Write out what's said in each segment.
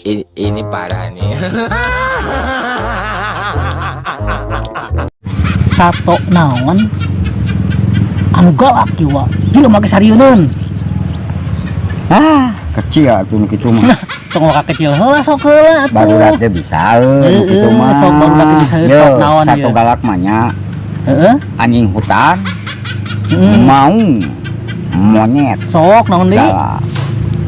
Ini parah nih. Sato naon anu galak kieu wa jelema ge sarieun. Ah, kecil atuh nu kitu mah. Tong waka kecil heula sok heula atuh. Barudak teh bisa nu kitu mah. Sok barudak teh bisa, Ye, sok naon satu ieu. Galak mah nya Heeh. anjing hutan, Heeh. maung, monyet, Sok naon deui? Galak.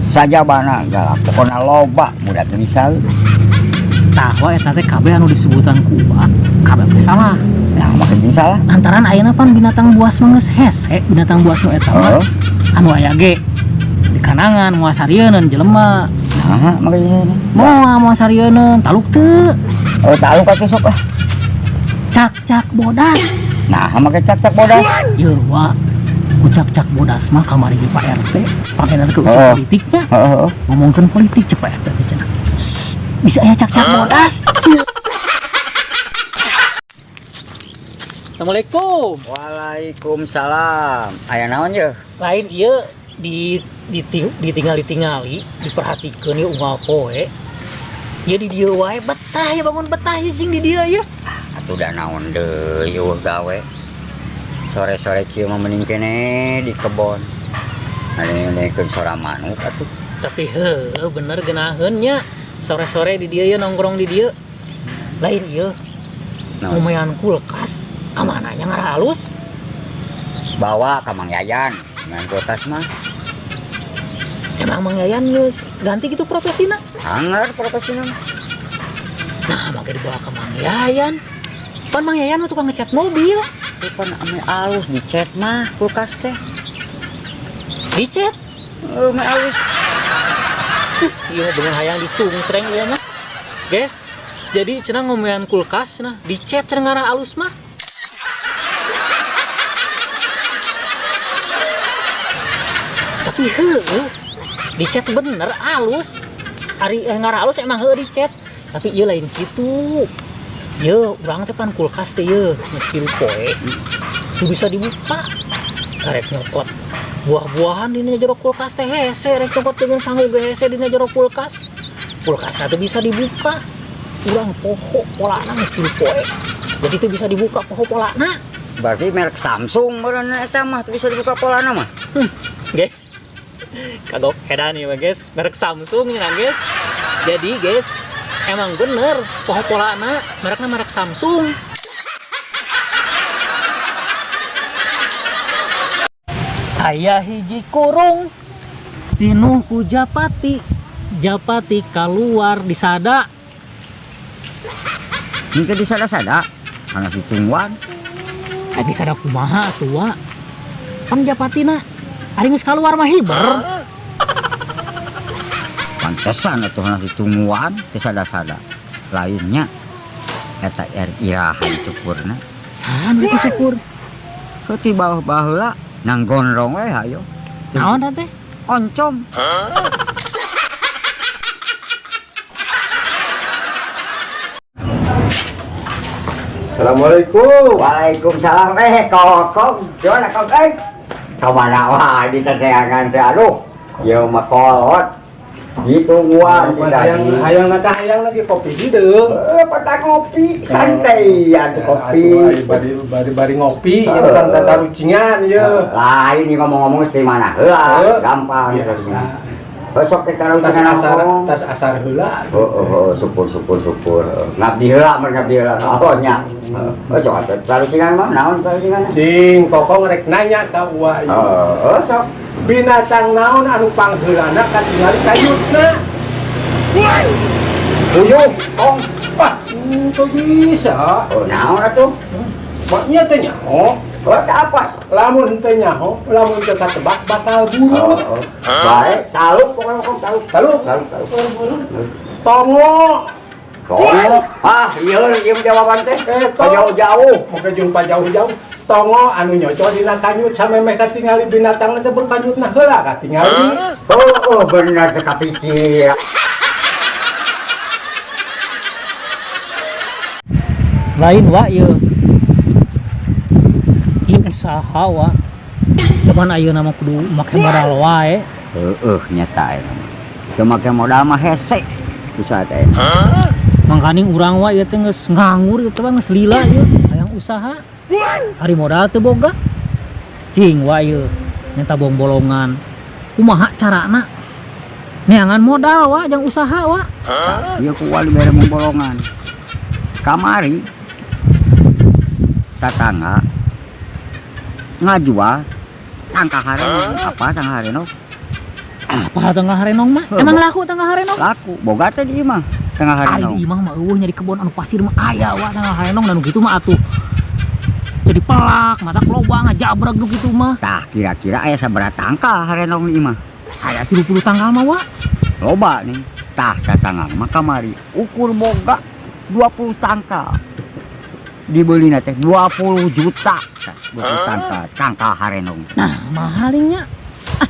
Sajabana galak. Pokona loba budak teh bisa. Tah wa eta teh kabeh anu disebutan ku Uwa kabeh teh salah. Nah, makin jeung salah. Lantaran ayeuna pan binatang buas mah geus hese, binatang buas nu eta mah Heeh. anu aya ge di kanangan moal sarieun jelema. Nah, makin Moal moal sarieun taluk teu. Oh, taluk atuh sok ah. Cak-cak bodas. Nah, make cak-cak bodas. Yeuh wa. Ku cak-cak bodas mah kamari ge Pak RT, pangeran ke urusan Oh. politiknya. Heeh, heeh. Ngomongkeun politik cek Pak RT teh cenah. Shh, bisa aya cak-cak bodas. Assalamualaikum. Waalaikumsalam. Aya naon ye? Lain ieu di ditinggali-tingali, diperhatikeun ieu unggal poe. Ieu di dieu wae betah ya bangun betah ya sing di dieu ya. Atuh da naon deui eueuh gawe. Sore-sore kieu mah mending keneh di kebon. Ngadengkeun sora manuk atuh. Tapi heuh bener geunaheun nya. Sore-sore di dieu ya nongkrong di dieu. Lain ieu Naon? Lumayan kulkas. Kamana nya ngarah halus? Bawa ka Mang Yayan. Ngan kulkas mah. Emang Mang Yayan geus ganti gitu profesina? Anggar profesina mah. Nah, make dibawa ke Mang Yayan. Pan Mang Yayan mah tukang ngecat mobil. Itu pan ame alus dicet mah kulkas teh. Dicet. Heuh, ame alus. Iya bener hayang disungsreng ieu mah. Guys, jadi cenah ngomean kulkas cenah dicet cenah ngarah alus mah. Tapi heueuh dicet bener alus. Ari ngarah alus emang heueuh dicet. Tapi ieu lain kitu. Ye, urang teh pan kulkas teh ye, geus 3 poe. Teu bisa dibuka. Karek nyokot buah-buahan dina jero kulkas teh hese, rek nyokot dengan sangu ge hese dina jero kulkas. Kulkasna teh bisa dibuka. Urang poho polana geus 3 poe. Jadi teu bisa dibuka poho polana. Berarti merek Samsung meureun eta mah teu bisa dibuka polana mah. Guys. Kagok edan ieu mah guys, merek Samsung nya guys. Jadi guys, emang bener poho polana merekna merek Samsung. Aya hiji kurung pinuh ku japati, japati kaluar disada. Henteu disada-sada, kana ditungguan. Disada kumaha atuh wa? Pan japatina ari geus kaluar mah hiber. Pantesan atuh kana ditungguan teu sada-sada. Lainnya eta er iraha dicukurna. Saha nu dicukur? Heuh ti bawah baheula nang gondrong we hayo. Naon teh? Oncom. Assalamualaikum. Waalaikumsalam. Kokong. Gimana kok? Kamana wae di teteangan teh aduh. Ieu mah kolot. Ditungguan tidak Hayang di. hayang naka hayang lagi kopi hideung. Pada ngopi santai atuh kopi. Atuh, bari bari bari ngopi ieu urang tatarucingan ieu. Lain ieu ngomong-ngomong geus di mana heula, gampang Biasa. Terus sok kita Tas tarucingan asar, ngomong. tas asar heula. Oh, oh, oh, syukur, syukur, syukur. Ngabdi heula, mun ngabdi heula. Oh, nya. Oh, sok atuh tarucingan mah naon tarucingan? Cing kokong rek nanya ka uwa ieu. Oh, oh, sok. Binatang naon anu pangheulana katingali kayutna? Puyuh, tong. Wah, teu bisa. Oh, naon atuh? Maknya teh nyaho. Oh, tak apa. Lamun teu nyaho, lamun teu katebak bakal buruk. Oh, oh. Baik, taluk pokoknya kok taluk. Taluk. Taluk, taluk. Tongo. Tongo. Ah, iya, iya jawaban teh. Tongo. Jauh-jauh. Moga jumpa jauh-jauh. Tongo anu nyocol dina kanyut samemeh katingali binatang teh berkanyutna heula katingali. Oh, oh, bener teh kapikir. Lain wa ieu. Ieu usaha wa. Cuman ayeuna mah kudu make modal wae. Heeh, nyata eta mah. Teu make modal mah hese. Usaha teh. Mangkaning urang wa ieu teh geus nganggur ieu teh mah geus lila ieu hayang usaha. Ari modal teu boga. Cing wa ieu nyata bong-bolongan. Kumaha carana? Neangan modal wa jang usaha wa. Ieu ku wali bere bolongan. Kamari tatangga ngajual tangka harenong apa tangka harenong? Apa tangka harenong mah? Heuh, Emang laku tangka harenong? Laku, boga teh di imah tangka Ari harenong. di imah mah eueuh nya di kebon anu pasir mah aya wa tangka harenong dan nu kitu mah atuh. Jadi pelak, mata loba ngajabrag nu kitu mah. Tah kira-kira aya sabaraha tangka harenong di imah? Aya 30 tangkal mah wa. Loba nih. Tah tatangga mah kamari ukur boga 20 tangkal. Dibeli teh 20 juta. Tah, 20 tangkal, tangkal harenong. Nah, mahalnya. Ah,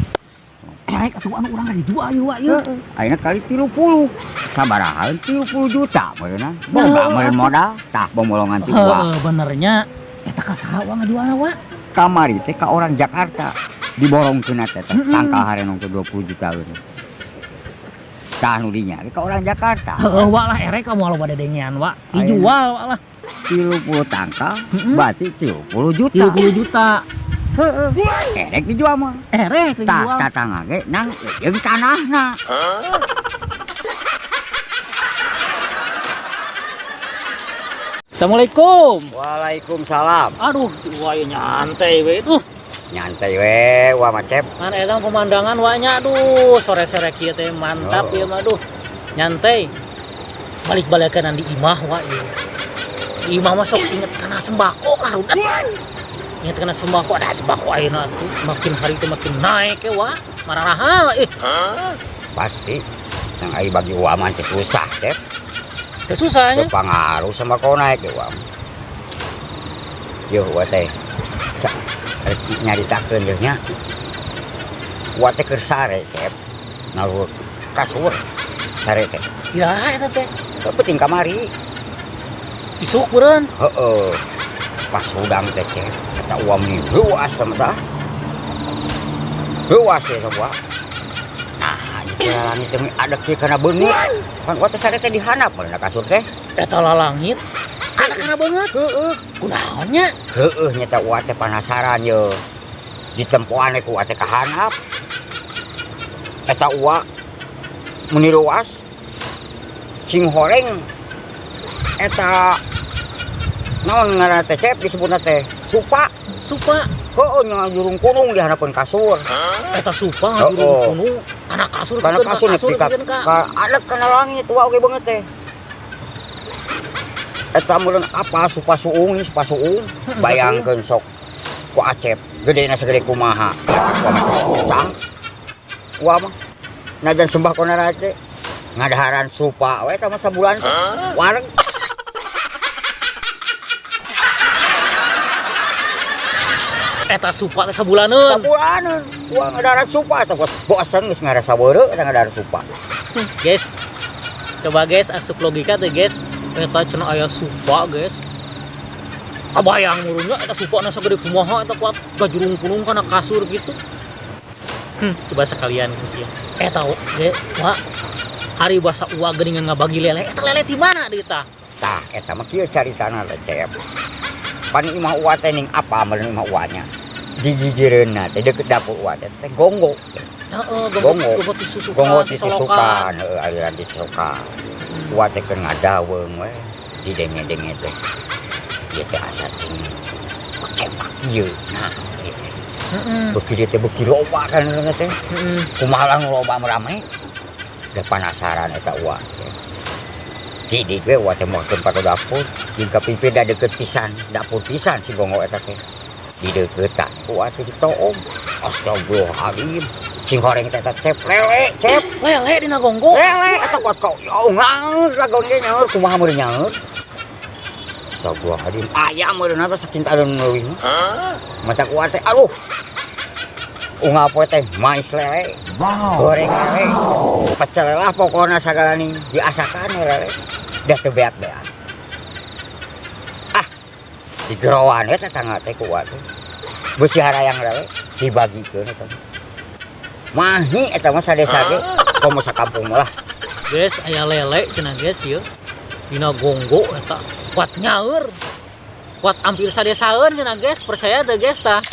erek atuh anu urang dijual ieu wa ieu. Ayeuna kali 30. Sabaraha 30 juta meureunna. Boga meureun modal. Tah bomolongan ti gua. Heeh, benernya eta ka saha wa ngajualna wa? Kamari teh ka orang Jakarta. Diborongkeun teh teh tangkal harenong teh 20 juta eureun. Tah nu dinya ka orang Jakarta. Heeh wa lah erek kamu loba dedengean wa. Dijual wa lah. 30 tangkal berarti 30 juta. 30 juta. Heeh. Erek dijual mah. Erek Tah dijual. tatangga ge nang jeung tanahna. Assalamualaikum. Waalaikumsalam. Aduh, si Uwa ieu nyantai we tuh. Nyantai we, wah macep. Kan eta pemandangan wa nya aduh, sore-sore kieu teh mantap Oh. ieu mah aduh. Nyantai. Balik-balikan di imah wa ieu. Di imah mah sok inget kana sembako lah rudet. Inget kana sembako, ada sembako ayeuna tuh makin hari teh makin naik ya wa. Mararahal ih. Pasti. Yang ai bagi uang mah teh susah, Cep. Teh susah nya. Teu pangaruh sembako naik ge uang. Yo wa teh. Rek nyaritakeun yeuh nya. Wa teh keur sare, Cep. Naluhur kasur. Sare teh. Ya eta teh. Penting kamari. Isuk beureun. Heeh. Pas hudang teh, Cep. Eta uang nih luas sama tah. Luas ya semua. Nah, itu langit teh ada kieu kana beungeut. Pan wa teh sare teh dihandap meureun kasur teh. Eta lalangit. Kana kana beungeut. Heeh. Kunaon nya? Heeh nyata wa teh penasaran ye. Ditempoan ku wa teh ka handap. Eta uwa meni luas. Sing horeng eta naon ngaranna teh Cep disebutna teh supa. Supa. Heeh nya jurung kurung di handapeun kasur. Eta supa ngajurung kurung kana kasur Kana kasur nepi ka adek kana langit wa oge beungeut teh. Eta meureun apa supa suung supa suung bayangkeun sok ku Acep gedena segede kumaha. Wa mah susah. Wa mah najan sembah kana teh ngadaharan supa we eta mah sabulan teh. Wareg. Eta supa teh sabulaneun. Sabulaneun. Wah ngadaharan supa eta geus bosen geus ngarasa beureut eta ngadaharan supa. Guys. Coba guys asup logika teh guys. Eta cenah aya supa guys. Kabayang murunnya eta supa na sagede kumaha eta kuat gajurung kunung kana kasur gitu. Coba sekalian guys ya. Eta ge wa ari basa uwa geuningan ngabagi lele. Eta lele ti mana deui tah? Tah eta mah kieu caritana teh Cep. Pan imah uwa teh ning apa meureun imah uwa nya. Digigireunna teh deukeut dapur uwa teh teh gonggo. Heeh, gonggo gonggo disusukan, Gonggo disusukan, heeh aliran disusukan. Uwa teh keur ngadaweung we didenge-denge teh. Ieu teh asa cing cepak kieu. Nah, ieu teh. Beuki dieu teh beuki loba kan urang teh. Kumaha lah nu loba rame. Da penasaran eta uwa teh. Didik we uwa teh moal tempat dapur, jeung ka pipir da deukeut pisan, dapur pisan si gonggo eta teh. Dideuketan uwa teh ditoong. Astagfirullahaladzim. Sing horeng teh teh lele, Cep. Lele dina gonggo. Lele eta kuat kau. Ya ngaeur lagon ge nyaeur kumaha meureun nyaeur. Astagfirullahaladzim. Aya meureun eta saking tadon leuwih mah. Mata kuat teh aduh. Unggal poe teh mais lele. Wow. Goreng lele. Pecel lah pokona sagala ning diasakan lele. Dah teu beak-beak. Ah. Digerowan we tetangga teh kuat teh. Beusi harayang lele dibagikeun eta. Mahi eta mah sadesa ge komo sakampung lah. Guys, aya lele cenah, guys, ieu. Dina gonggo eta kuat nyaeur. Kuat hampir sadesaeun cenah, guys, percaya teu, guys, tah?